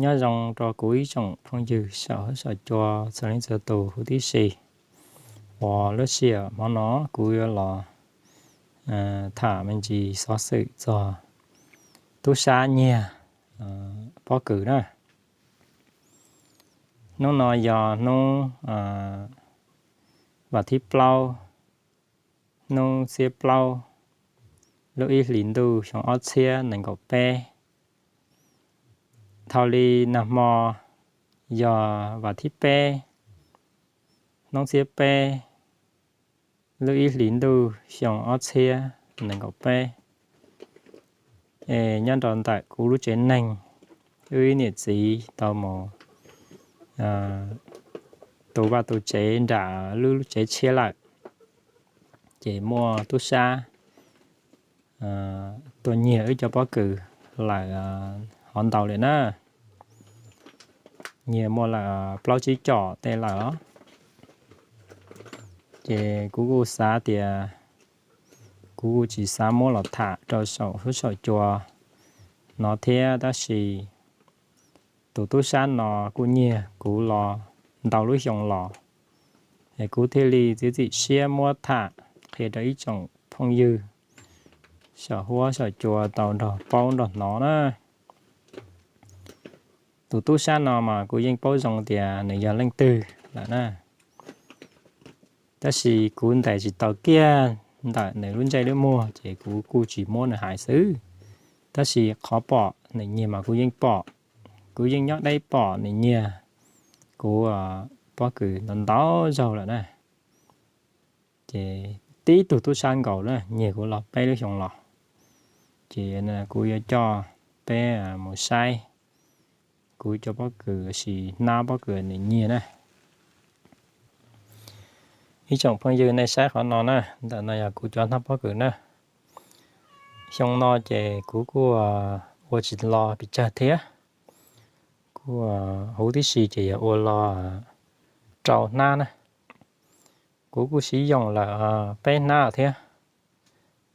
Nyob zoo rau kuv ib tsoom phooj ywg saum huab saum cua txhua leej txhua tus huv tib si. Uas lub sij hawm hmo no kuv yuav los tham me ntsis xov xwm txog tub sab nyiag pob kws na. Hnub no yog hnub vas thib plaub, hnub xiab plaub, lub ib hlis ntuj xyoo ob txhiab nees nkaum peb. Thaum li nag hmo yog vas thib peb, hnub xiab peb, lub ib hlis ntuj xyoo ob txhiab nees nkaum peb. Es nyob rau ntawm kuv lub tsev neeg, wb ib niam txiv tau mus tu vaj tu tsev nram lub lub tsev tshiab lawm, ces muaj tub sab tuaj nyiag wb cov pob kws lawm hov ntau lawm na. Nyiag muaj lawm plaub tsib com tej lawm os. Ces kuv kuj xav tias kuv kuj tsis xav muab los tham rau saum huab saum cua no thiab, tab sis tus tub sab no kuj nyiag kuv los ntau lub xyoo los, es kuv thiaj li txiav txim siab muab tham qhia rau ib tsoom phooj ywg saum huab saum cua tau nrog paub nrog hnov na. Tus tub sab no mas kuv yeej paub zoo tias nws yog leej twg lawm na, tab sis kuv ntes tsis tau kiag ntawm nws lub ntsej lub muag ces kuv kuj tsis muab nws hais xwb. Tab sis qhov pom nws nyiag mas kuv yeej pom, kuv yeej nyob deb pom nws nyiag kuv pob kws ntau ntau zaug lawm na. Ces tib tug tub sab nkaus na nyiag kuv los peb lub xyoo los. Ces kuv yuav coj peb mus saib kuv cov pob kws, sis hnab pob kws nws nyiag na. Ib tsoom phooj ywg nej saib qhov no na, ntawm no yog kuv cov hnab pob kws na. Xyoo no ces kuv kuj ua tsis los pes tsawg thiab, kuj huv tib si ces yog ua los rau hnab na. Kuv kuj siv yoos lawm peb hnab thiab,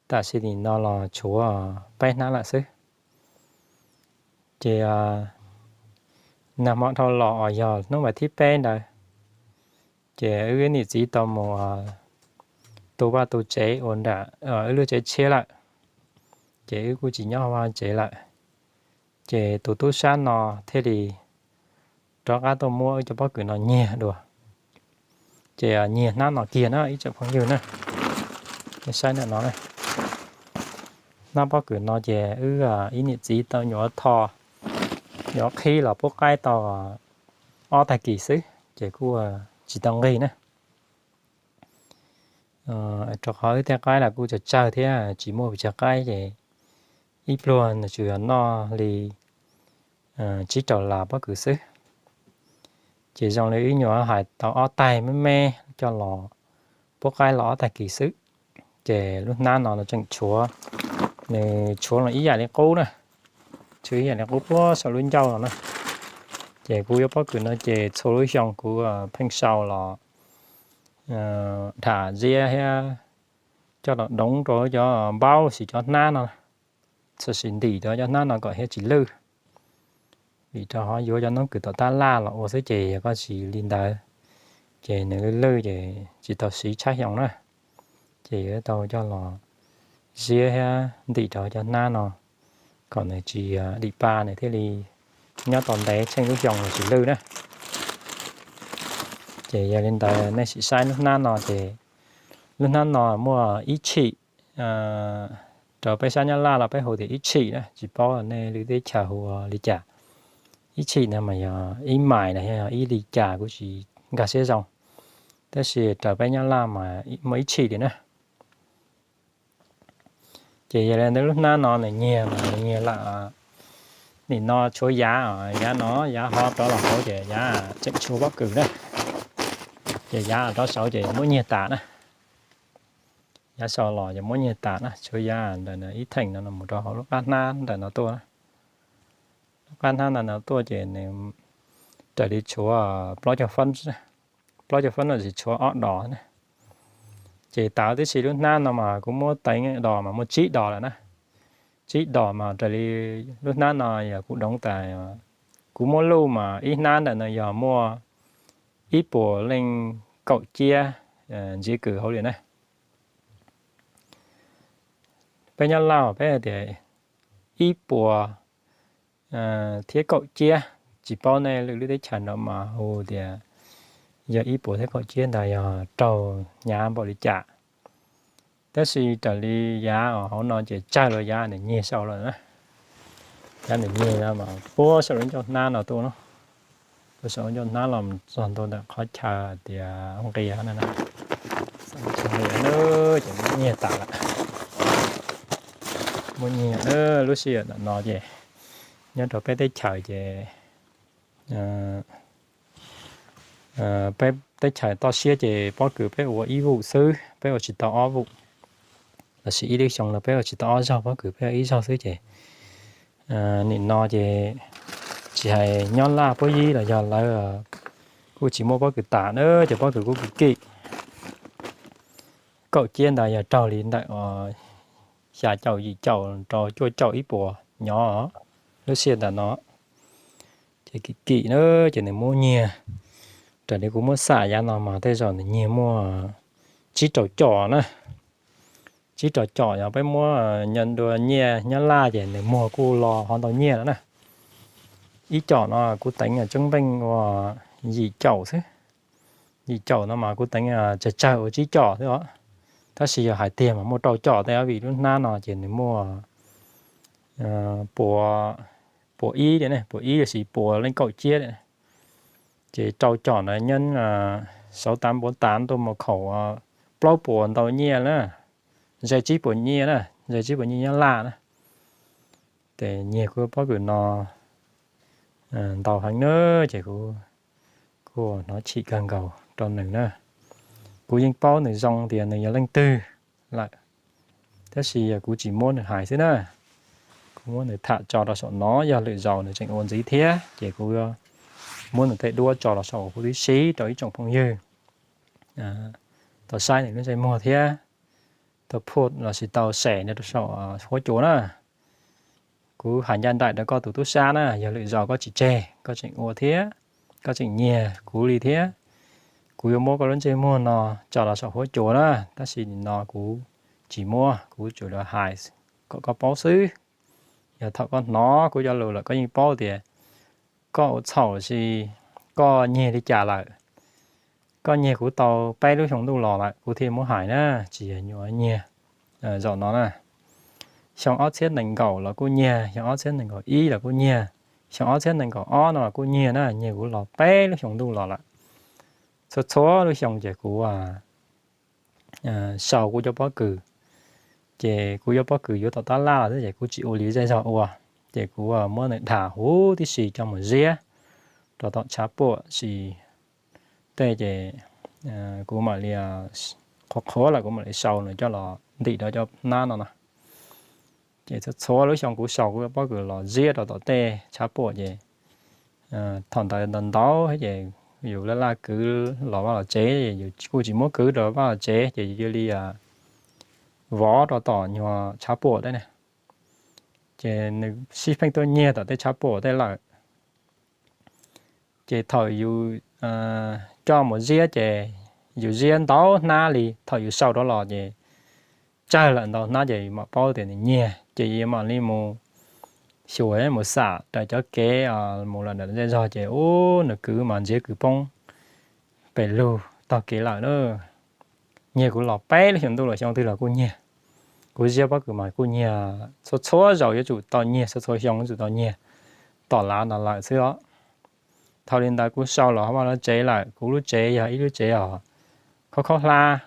tam sim nim no los tshuav peb hnab lawm xwb. Ces nag hmo dhau los uas yog hnub vas thib peb ntawd, ces wb niam txiv tau mus tu vaj tu tsev ua nram wb lub tsev tshiab lawm, ces wb kuj tsis nyob vaj tsev lawm. Ces tus tub sab no thiaj li rov qab tuaj muab wb cov pob kws no nyiag dua. Ces nyiag hnab no kiag na ib tsoom phooj ywg na. Nej saib ntawm no, hnab pob kws no ces wb ib niam txiv tau nyuam qhuav tho, nyuam qhuav qhib los pub qaib tau ob tag kis xwb ces kuj tsis tau nqig na. Rau qhov wb tej qaib los kuj tsawg tsawg thiab tsis muaj pes tsawg qaib ces ib pluag nws tsuas yog noj li tsib rau las pob kws xwb. Ces zoo li wb nyuam hais tau ob taig me me coj los pub qaib los ob tag kis xwb. Ces lub hnab no tseem tshuav, nws tshuav los ib yam li qub na, tshuav ib yam li qub puag saum lub ncauj no na. Ces kuv yuav pob kws no ces txhua lub xyoo kuv pheej sau los dham ziab thiab coj los doov rau cov npaub sis cov hnab no, txhua sim ntim rau cov hnab no kom thiaj tsis lwj. Vim rau qhov yuav cov noob kws tom tab laj los ua xwb ces yog koj tsis li ntawd ces nws lwj lwj ces tsis tau siv tshab xyoo na. Ces yuav tau coj los ziab thiab ntim rau cov hnab no kom nws tsis dim pa nws thiaj li nyob tau ntev tsheej lub xyoo los tsis lwj na. Ces yog li ntawd nej sim saib lub hnab no ces lub hnab no muaj ib tshim, rau peb sab Nyab Laj los peb hu tias ib tshim na, tsis paub nej lwm teb chaws hu li cas. Ib tshim no mas yog ib mais no yog ib li cas kuv tsis nkag siab zoo, tab sis rau peb Nyab Laj mas muaj ib tshim li na. Ces yog li ntawd lub hnab no nws nyiag mas nws nyiag lawm, nim no tshuav yav, yav no yav hov rov los hauv ces yav tseem tshuav pob kws na. Ces yav rov saud ces muab nyiag tas na. Yav saud los ces muab nyiag tas na, tshuav yav ntawm ib theem no mus rau hauv lub qab hnab ntawm no tuaj. Lub qab hnab ntawm no tuaj ces nws raws li tshuav plaub caug fab, plaub caug fab no tsis tshuav ob dos na. Ces tau tib si lub hnab no mas kuv muab teev dos mas muaj tsib dos lawm na. Tsib dos mas raws li lub hnab no yog kuv doov tas Kuv muab luj mas ib hnab ntawm no yog muaj ib puas leej kaum ciab ntsiav kws hauv li na. Peb nyob Laj peb tias ib puas thiab kaum ciab, tsis paub nej lwm lub teb chaws no mas hu tias yog ib puas thiab kaum ciab ntag, yog raug hnyav npaum li cas. Tab sis raws li yav hauv no ces tsawg los yav nws nyiag saum lawm na. Yav nws nyiag no mas puag saum lub ncauj hnab no tuaj no, puag saum lub ncauj hnab los txog ntua ntawm qhov chaw tias nqia no, ces nyiag tas lawm. Muaj nyiag lub sij hawm ntawm no ces nyob rau peb teb chaws ces peb teb chaws toj siab ces pob kws peb ua ib vum xwb, peb ua tsis tau ob vum, lossis ib lub xyoo no peb ua tsis tau ob zaug, pob kws peb ua ib zaug xwb ces nim no ces tsis hais nyob Laj puab yib los yog lawv kuj tsis muaj pob kws tas na, ces pob kws kuj kim kim. Kaum ciab ntawd yog raug li ntawm xya caum yim caum rau cuaj caum ib puas nyob lub sij hawm ntawm no. Ces kim kim na, ces nws muab nyiag, raws li kuv muab xam yav no mas tej zaum nws nyiag muaj tsib rau com na. Tsib rau com yog peb muab nyob dua nyiaj nyob Laj ces nws muag kuj los ho ntau nyiaj lawm na. Ib com no kuv teev tsoob npeej ua yim caum xwb. Yim caum no mas kuv teev tsawg tsawg ua tsib com xwb os. Tab sis yog hais tiag mas muaj rau com tej, vim lub hnab no ces nws muaj puas, puas ib li ne, puas ib lossis puas leej kaum ciab li. Ces rau com na nyeeb sav tav npuav tav tuaj mus khaum plaub puas ntau nyiaj na, ze tsib puas nyiaj na, ze tsib puas nyiaj nyob Laj na. Ces nyiag kuv pob kws no ntau heev na, ces kuv kuj hnov chim kawg nkaus rau nws na. Kuv yeej paub nws zoo tias nws yog leej twg lawm, tab sis kuv tsis muab nws hais xwb na. Kuv muab nws tham tso rau saum no, yog lwm zaus nws tseem ua ntxiv thiab ces kuv muab nws tej duab tso los saum huv tib si rau ib tsoom phooj ywg tau saib nws lub ntsej muag thiab tau phuaj lossis tau share nws rau saum huab cua na. Kuv hais ncaj nraim rau koj tus tub sab na, yog lwm zaus koj tsis tseg, koj tseem ua thiab, koj tseem nyiag kuv li thiab, kuv yuav muab koj lub ntsej muag no tso los saum huab cua na. Tab sis nim no kuv tsis muab, kuv tsuas los hais kom koj paub xwb. Yog thaum koj hnov kuv cov lus lawm koj yeej paub tias koj ua txhaum lossis koj nyiag li cas lawm. Koj nyiag kuv tau peb lub xyoo ntuj los lawm kuv thiaj muab hais na, tsis yog nyuam nyiag zaum no na. Xyoo ob txhiab nees nkaum los kuj nyiag, xyoo ob txhiab nees nkaum ib los kuj nyiag, xyoo ob txhiab nees nkaum ob no los kuj nyiag na, nyiag kuv los peb lub xyoo ntuj los lawm. Txhua txhua lub xyoo ces kuv sau kuv cov pob kws, ces kuv cov pob kws yuav tom tab laj xwb ces kuv tsis ua li zej zog ua, ces kuv muab nws dham huv tib si coj mus ziab rau tom tshav puam si tej ces kuv mam li qhuav qhuav lawm kuv mam li sau nws coj los ntim rau cov hnab no no. Ces txhua txhua lub xyoo kuv sau kuv cov pob kws los ziab rau tom tej tshav puam ces thaum ntawd ntau ntau ces yus laj laj kwv los vaj los tsev, yus kuj tsis muab kwv rau vaj los tsev ces yus cia li vov rau tom nyuag tshav puam tej ne. Ces nws sib pheej tuaj nyiag tom tej tshav puam tej lawm. Ces thaum yus coj mus ziab ces yus ziab ntau hnab li, thaum yus sau rov los ces tsawg lawm ntau hnab ces yus mam paub tias nws nyiag, ces yus mam li mus xyuas mus xam raws cov kev mus lawm ntawm zej zog ces ub nws kwv mas ntsiav kws poob pes lug tog kev lawm na. Nyiag kuv los peb lub xyoo ntuj los xyoo twg los kuj nyiag. Kuv ziab pob kws mas kuj nyiag txhua txhua zaus yuav tsum tau nyiag, txhua txhua xyoo yuav tsum tau nyiag tom lav no lawm xwb os. Thaum li ntawd kuv sau los vaj los tsev lawm, kuv lub tsev yog ib lub tsev os khaub khaub hlab.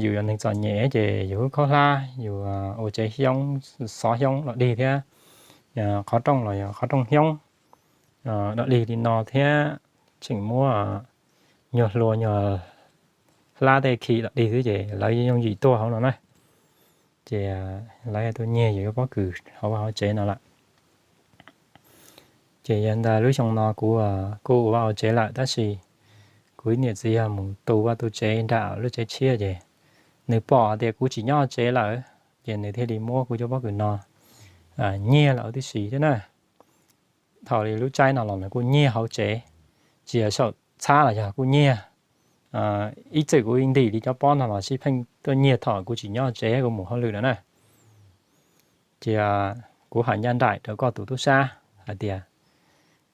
Yus yog neeg txom nyem ces yus khaub hlab, yus ua tsev xyoob, xov xyoob los dig thiab, qhov rooj los yog qhov rooj xyoob los dig li no thiab, tseem muab nyuag hlua nyuag hlab tej khi los dig xwb ces lawv yooj yim tuaj hauv no na. Ces lawv tuaj nyiag yus pob kws hauv vaj hauv tsev no lawm. Ces yog ntawd lub xyoo no kuv kuj ua vaj ua tsev lawm tab sis kuv ib niam txiv yog mus tu vaj tu tsev nram lub tsev tshiab ces nws pom tias kuv tsis nyob tsev lawm ces nws thiaj li muab kuv cov pob kws no nyiag lawm tib si thiab na. thaum li lub tsaib no los nws kuj nyiag hauv tsev, tsis yog saum txhab los yog kuj nyiag. Ib txwm kuv ntim li cov pob no los sib pheej tuaj nyiag thaum kuv tsis nyob tsev kuv mus hauj lwm no na. Ces kuv hais ncaj nraim rau koj tus tub sab hais tias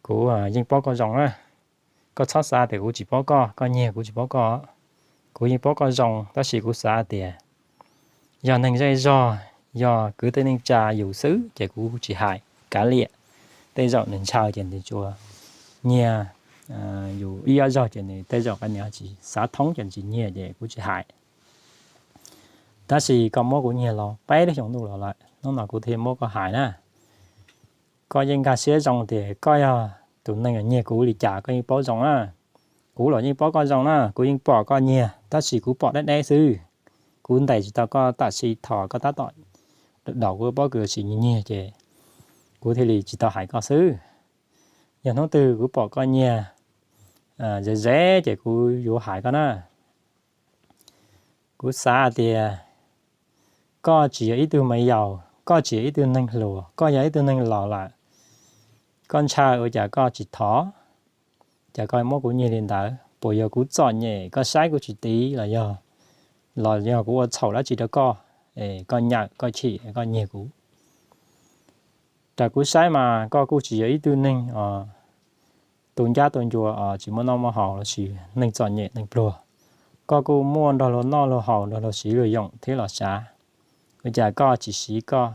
kuv yeej paub koj zoo na. Koj txhob xav tias kuv tsis paub koj, koj nyiag kuv tsis paub koj. Kuv yeej paub koj zoo tab sis kuv xav tias yog neeg zej zog, yog kwv tij neej tsa yus xwb ces kuv tsis hais kav liam. Tej zaum nws ntshaw ces nws tsuas nyiag yus ib ob zaug ces nws tej zaum qee nws tsis xav thoob ces nws tsis nyiag ces kuv tsis hais. Tab sis koj muab kuv nyiag los peb lub xyoo ntuj los lawm, hnub no kuv thiaj muab koj hais na. Koj yeej nkag siab zoo tias koj yog tus neeg nyiag kuv li cas koj yeej paub zoo na. Kuv los yeej paub koj zoo na, kuv yeej pom koj nyiag tab sis kuv pom deb deb xwb. Kuv ntes tsis tau koj tam sim thaum koj tab tom daus kuv pob kws sim nyiag nyiag ces kuv thiaj li tsis tau hais koj xwb. Yog hnub twg kuv pom koj nyiag ze ze ces kuv yuav hais koj na. Kuv xav tias koj tsis yog ib tug me yaus, koj tsis yog ib tug neeg hluas, koj yog ib tug neeg laus lawm. Koj ntshaw ua cas koj tsis thov? Cas koj muab kuv nyiag li ntawd? Puas yog kuv txom nyem koj saib kuv tsis tiv los yog, los yog kuv ua txhaum dab tsi rau koj, koj nyawm koj chim koj nyiag kuv? Raws kuv saib mas koj kuj tsis yog ib tug neeg tus ncab tus ncua tsis muaj noj muaj haus lossis neeg txom nyem neeg pluag. Koj kuj muaj nrog luag noj luag haus nrog luag siv luag yoom thiab los sav. Ua cas koj tsis siv koj,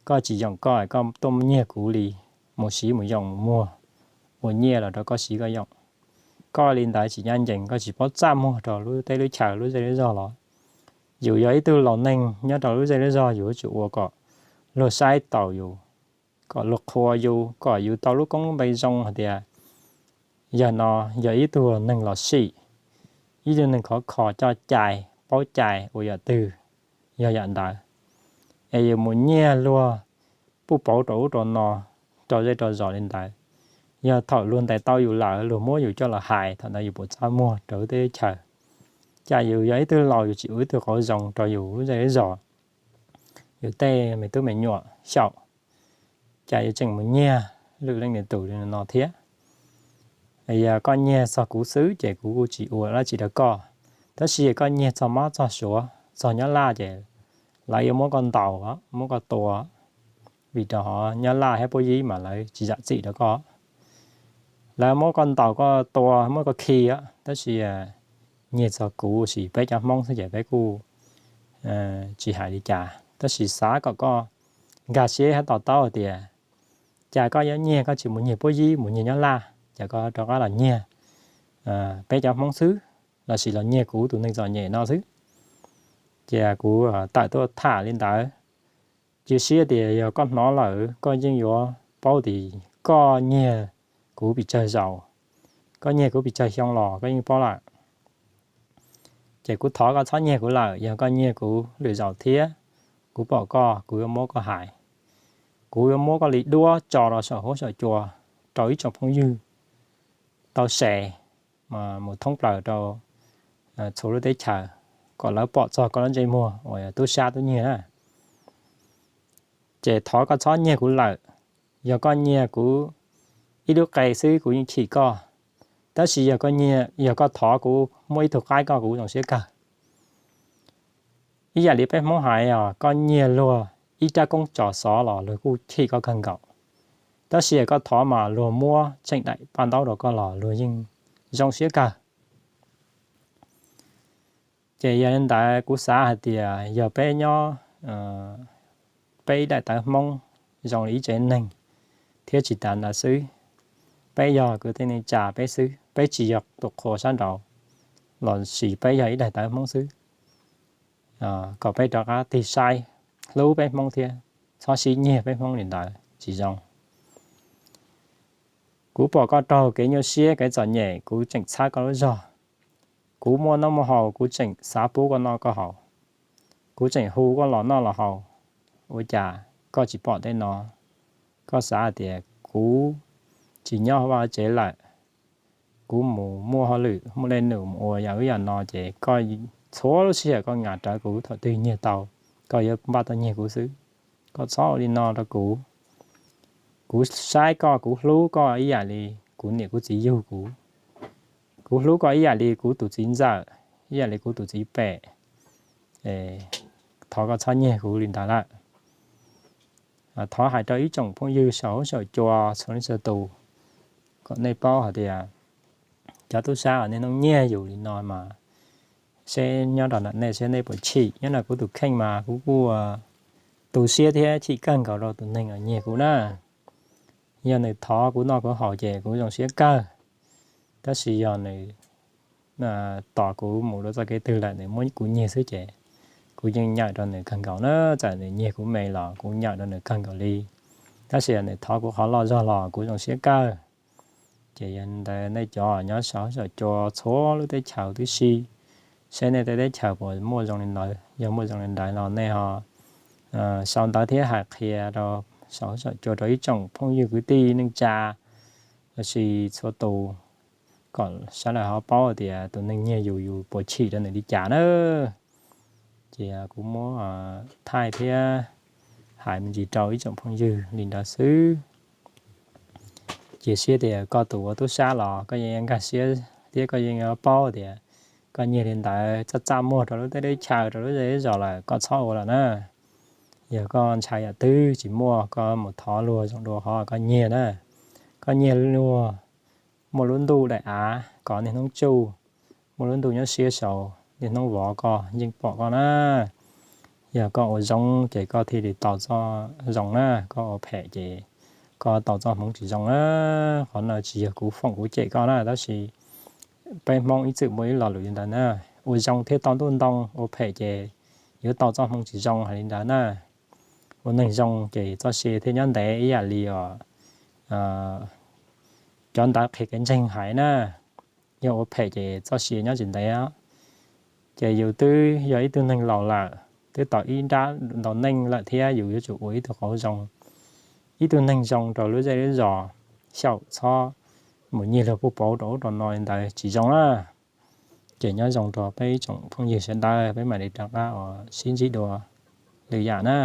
koj tsis yoom koj, koj tuaj nyiag kuv li, mus siv mus yoom mus muag ua nyiaj los rau koj siv koj yoom. Koj li ntawd tsis ncaj ncees, koj tsis paub txaj muag rau lub teb lub chaw lub zej lub zog los. Yus yog ib tug laus neeg nyob rau lub zej lub zog yus yuav tsum ua kom luag saib taus yus, kom luag qhuas yus, kom yus tau lub koob lub npe zoo hais tias yog no yog ib tug neeg los sim, ib tug neeg khov kho coj cai paub cai ua yam twg yog yam ntawd. Es yus mus nyiag luag puj pauv rau ub rau no, rau zej rau zos li ntawd, yog thaum luag ntes tau yus lawm luag muab yus coj los hais thaum ntawd yus puas txaj muag rau lub teb chaws? Cas yus yog ib tug laus yus tsis ua ib tug qauv zoo rau yus lub zej lub zos, yus tej me tub me nyuam xyaum, cas yus tseem mus nyiag lwm leej lwm tus li no thiab? Yog koj nyiag txog kuv xwb ces kuv kuj tsis ua dab tsi rau koj, tab sis koj nyiag txog Mab txog Suav txog Nyab Laj ces lawv yuav muab koj ntaus, muab koj tua, vim rau qhov Nyab Laj thiab Puab Yib mas lawv tsis zam txim rau koj. Lawv muab koj ntaus koj tua muab koj khi, tab sis nyiag txog kuv sis peb cov Hmoob xwb ces peb kuj tsis hais li cas, tab sis xav kom koj nkag siab thiab to taub hais tias cas koj yuav nyiag koj tsis mus nyiag Puab Yib mus nyiag Nyab Laj, cas koj rov qab los nyiag peb cov Hmoob xwb, lossis los nyiag kuv tus neeg txom nyem no xwb. Ces kuv tawm tuaj tham li ntawd, cia siab tias yog koj hnov lawm koj yeej yuav paub tias koj nyiag kuv pes tsawg zaus, koj nyiag kuv pes tsawg xyoo los koj yeej paub lawm. Ces kuv thov koj txhob nyiag kuv lawm, yog koj nyiag kuv lwm zaus thiab, kuv pom koj kuv yuav muab koj hais, kuv yuav muab koj li duab tso rau saum huab saum cua rau ib tsoom phooj ywg tau share mus thoob plaws rau txhua lub teb chaws kom lawv pom txog koj lub ntsej muag uas yog tub sab tub nyiag na. Ces thov koj txhob nyiag kuv lawm, yog koj nyiag kuv ib lub qe xwb kuv yeej chim koj, tab sis yog koj nyiag, yog koj thov kuv muab ib tug qaib koj kuv zoo siab kawg. Ib yam li peb Hmoob hais os, koj nyiag luag ib rab koob tso xov los luag kuj chim koj kawg nkaus, tab sis koj thov mas luag muab tsheej daim paj ntaub rau koj los luag yeej zoo siab kawg. Ces yog li ntawd kuv xav hais tias yog peb nyob, peb ib daim tawv Hmoob zoo li ib tsev neeg thiab tsis tas ntawd xwb, peb yog kwv tij neej tsa peb xwb, peb tsis yog tus qhua sab nraud lossis peb yog ib daim tawv Hmoob xwb, kom peb rov qab tig saib hlub peb Hmoob thiab txhob sib nyiag peb Hmoob li ntawd tsis zoo. Kuv pom koj raug kev nyuaj siab kev txom nyem kuv tseem txhawb koj lub zog. Kuv muaj noj muaj haus kuv tseem xav pub koj noj koj haus, kuv tseem hu koj los noj los haus. Ua cas koj tsis pom tej no? Koj xav hais tias kuv tsis nyob vaj tsev lawm, kuv mus muaj hauj lwm muaj dej num mus ua yam ub yam no ces koj txhua lub sij hawm koj ngas rawv kuv, thaum twg nyiag tau koj yuav npaj tuaj nyiag kuv xwb. Koj txhob ua li no rau kuv. Kuv saib koj, kuv hlub koj ib yam li kuv niam kuv txiv yug kuv. Kuv hlub koj ib yam li kuv tus txiv ntxawm, ib yam li kuv tus txiv pem. Thov koj txhob nyiag kuv li ntawd lawm. Thov hais rau ib tsoom phooj ywg saum huab saum cua txhua leej txhua tus, kom nej paub hais tias cov tub sab uas niaj hnub nyiag yus li no mas, seb nyob rau ntawm nej seb nej puas chim. Nyob ntawm kuv tus kheej mas kuv kuj tu siab thiab chim kawg nkaus rau tus neeg uas nyiag kuv na. Yog nws thov kuv noj kuv haus ces kuv zoo siab kawg, tab sis yog nws tos kuv mus rau txoj kev twg lawm nws muab kuv nyiag xwb ces kuv yeej nyawm rau nws kawg nkaus na. Txawm nws nyiag kuv me los kuv nyawm rau nws kawg nkaus li, tab sis yog nws thov kuv qhov loj zog los kuv zoo siab kawg. Ces yog li ntawd nej cov nyob saum huab saum cua txhua lub teb chaws tib si, seb nej tej teb chaws puas muaj zoo li ntawd. Yog muaj zoo li ntawd los nej ho sau ntawv thiab hais qhia rau saum huab saum cua rau ib tsoom phooj ywg kwv tij neej tsa los sis txhua tus, kom sawv daws ho paub tias tus neeg nyiag yus yus puas chim rau nws li cas na. Ces kuv muab thaij thiab hais me ntsis rau ib tsoom phooj ywg li ntawd xwb. Cia siab tias koj tus ua tub sab los koj yeej nkag siab thiab koj yeej paub tias koj nyiag li ntawd txaj txaj muag rau lub teb lub chaw rau lub zej lub zos lawm koj txhob ua lawm na. Yog koj ntshai yam twg tsis muaj koj mus thov luag zoo dua qhov koj nyiag na. Koj nyiag luag muaj lub ntuj daim av kov niaj hnub tsuj, muaj lub ntuj nyob siab saud niaj hnub vov koj yeej pom koj na. Yog koj ua zoo ces koj thiaj li tau txoj zoo na, koj ua phem ces koj tau txoj hmoov tsis zoo na. Qhov no tsis yog kuv foom kuv cem koj na, tab sis peb Hmoob ib txwm muaj ib lo lus li ntawd na, ua zoo thiaj tau ntuj ntoo, ua phem ces yuav tau txoj hmoov tsis zoo hais li ntawd na. Ua neeg zoo ces txoj sia thiaj nyob ntev ib yam li os cov ntawv qhia kev ntseeg hais na. Yog ua phem ces txoj sia nyob tsis ntev. Ces yus twb yog ib tug neeg laus lawm, twb tau ib nrab ntau neej lawm thiab yus yuav tsum ua ib tug qauv zoo, ib tug neeg zoo rau lub zej lub zos, xyaum txhob mus nyiag luag puj pauv rau ub rau no li ntawd tsis zoo na. Ces nyob zoo rau peb ib tsoom phooj ywg sawv daws, peb mam li rov qab uas sib ntsib dua lwm yam na.